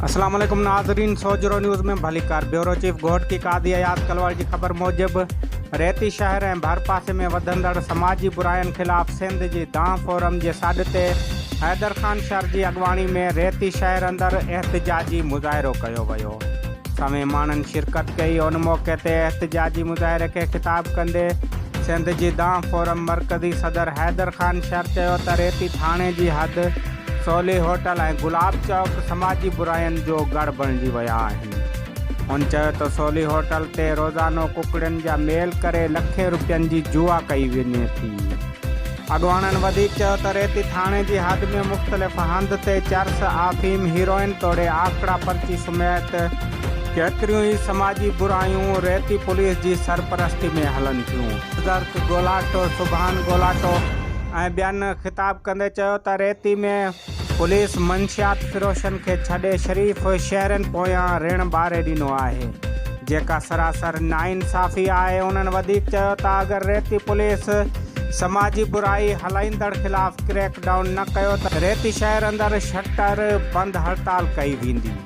اسلام عليڪم ناظرين سوجهرو نيوز ۾ ڀليڪار بيورو چيف گهوٽڪي قاضي اياز ڪلوڙ جي خبر موجب ريتي شهر ۽ ڀرپاسي ۾ وڌندڙ سماجي براين خلاف سنڌ جي دانهن فورم جي سڏ تي حيدر خان شر جي اڳواڻي ۾ ريتي شهر اندر احتجاجي مظاهرو ڪيو ويو سوين ماڻهن شرڪت ڪئي ان موقعي تي احتجاجي مظاهري کي خطاب ڪندي سنڌ جي دانهن فورم مرڪزي صدر حيدر خان شر چيو ته ريتي ٿاڻي جي حد سولي هوٽل ۽ گلاب چوڪ سماجي براين جو ڳڙهه بڻجي ويا آهن. هن چيو ته سولي هوٽل تي روزانو ڪڪڙين جا ميل ڪري لکين روپين جي جوا ڪئي وڃي ٿي. اڳواڻن وڌيڪ چيو ته ريتي ٿاڻي جي حد ۾ مختلف هنڌ تي چرس، آفيم، هيروئن توڙي آڪڙا پرچي سميت ڪيتريون ئي سماجي برايون ريتي پوليس جي سرپرستي ۾ هلن ٿيون. زرڪ گولاٽو، سبحان گولاٽو ۽ ٻين خطاب ڪندي چيو ته ريتي ۾ پوليس منشيات فروشن کي ڇڏي شريف شهرين پويان ريڻ ٻاري ڏنو آهي جيڪا سراسر ناانصافي آهي انهن وڌيڪ چيو ته اگر ريتي پوليس سماجي برائي هلائيندڙ خلاف ڪريڪ ڊائون نه ڪيو ته ريتي شهر اندر شٽر بند هڙتال ڪئي ويندي.